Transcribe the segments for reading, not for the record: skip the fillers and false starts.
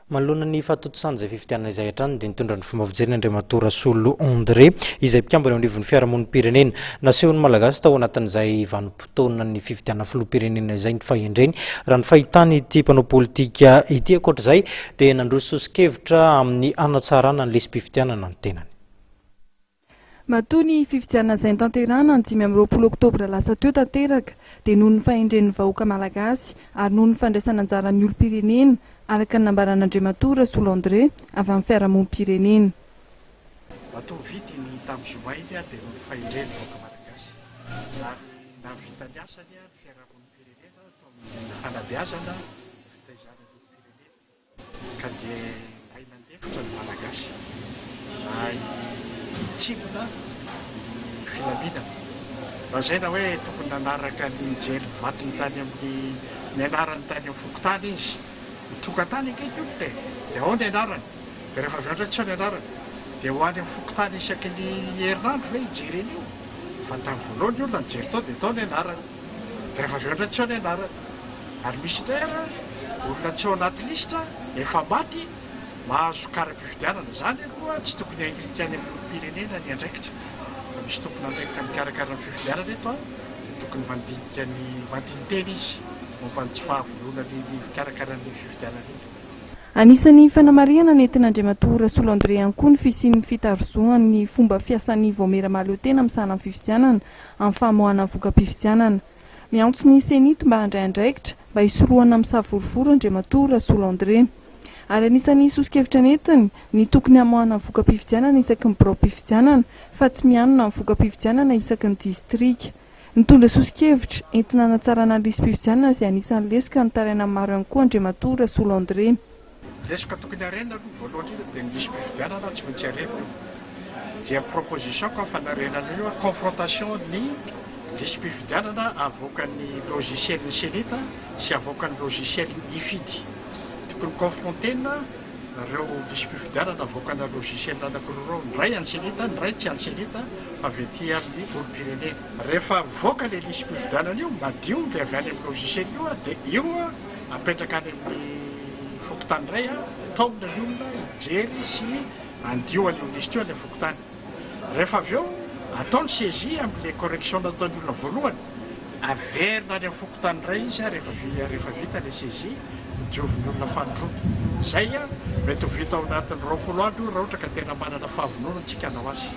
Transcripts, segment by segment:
Manoloana ny fahatontosan'izay fifidianana izay hatrany dia nitondra ny fomba fijeriny Andriamatoa Rasolo André izay mpikambana eo anivon'ny fiarahamonim-pirenena. Nasehon'ny Malagasy tao anatin'izay vanim-potoanan'ny fifidianana filoham-pirenena izay ny fahendreny raha ny fahitany ity mpanao politika ity. Ankoatra izay dia nandroso soso-kevitra amin'ny hanatsarana ny lisi-pifidianana ny tenany. Matoa ny fifidianana izay notanterahina ny 25 oktobra lasa teo tanteraka dia noho ny fahendren'ny vahoaka malagasy ary noho ny fandraisana anjaran'ny olom-pirenena, araka ny nambaran'Andriamatoa Rasolo André avy amin'ny fiarahamonim-pirenena. Matoa vita iny tamin'ny zoma iny dia noho ny fahendren'ny vahoaka malagasy ary nahavita ny asany ny fiarahamonim-pirenena tao amin'ny fanabeazana ny fitaizana ny olom-pirenena. Ka dia nahay nandefitra ny Malagasy, nahay nitsimbina ny filaminana. Lazaina hoe tokony nanaraka ny nijery ny vatony tany amin'ny ny anarany tany amin'ny fokontany izy. Tonga tany ange ny olona e! Dia ao ny anarany. Dia rehefa avy eo indray tsy ao ny anarany. Dia ho any amin'ny fokontany isaky ny herinandro ve hijery an'io? Fa tamin'ny voalohany ny olona nijery tao dia tao ny anarany. Dia rehefa avy eo indray tsy ao ny anarany. Ary misy indray ary olona tsy ao anaty lisitra efa maty mahazo kara-pifidianana. Izany aloha tsy tokony ahilika any amin'ny olom-pirenena ny andraikitra fa misy tompon'andraikitra mikarakara ny fifidianana eto dia tokony mandinika ny mandini-tena izy momba ny tsy fahavononany fikarakarany ny fifidianana iny. Anisan'ny fanamarihana nentin'Andriamatoa Rasolo André ihany koa ny fisian'ny fitarizoan'ny fomba fiasan'ny Vaomiera Mahaleotena misahana ny fifidianana amin'ny famoahana ny voka-pifidianana. Miantso ny Cenit mba handray andraikitra mba hisorohana amin'ny savorovoro Andriamatoa Rasolo André. Ary anisan'ny soso-kevitra nentiny ny tokony hamoahana ny voka-pifidianana isaky ny biraom-pifidianana fa tsy mihanona amin'ny voka-pifidianana isaky ny distrika. Nitondra soso-kevitra entina hanatsarana ny lisi-pifidianana izay anisan'ny lesoka nitarainan'ny maro ihany koa Andriamatoa Rasolo André. Lesoka tokony harenina aloha voalohany indrindra dia ny lisi-pifidianana tsy maintsy harenina io. Dia proposition-ko amin'ny fanarenana io, confrontation ny lisi-pifidianana avoakan'ny logiciel-n'ny Cenit sy avoakan'ny logiciel-n'ny Ifidy. Tokony confronter-na ireo lisi-pifidianana avoakana logiciel anankiroa ireo, ny iray an'ny Cenit, ny iray tsy an'ny Cenit fa avy aty amin'ny olom-pirenena. Rehefa mivoaka ilay lisi-pifidianana io, madio ilay avy any amin'ny logiciel io dia io apetraka any amin'ny fokontany iray, taomina ny olona hijery sy handio an'io lisitra io any amin'ny fokontany. Rehefa avy eo, atao ny saisie amin'ilay correction nataon'ny olona voalohany, averina any amin'ny fokontany indray izy rehefa rehefa vita ilay saisie, diovin'ny olona fanindroany. Izay mety ho vita ao anatin'ny 20 andro io raha ohatra ka tena manana fahavononana isika hanao azy.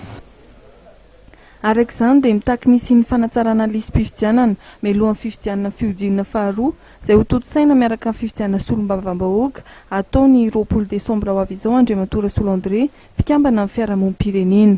Araka izany dia mitaky ny hisian'ny fanatsarana ny lisi-pifidianana mialohan'ny fifidianana fihodinana faharoa izay ho tontosaina miaraka amin'ny fifidianana solombavambahoaka hatao ny 20 desambra ho avy izao Andriamatoa Rasolo André, mpikambana amin'ny fiarahamonim-pirenena.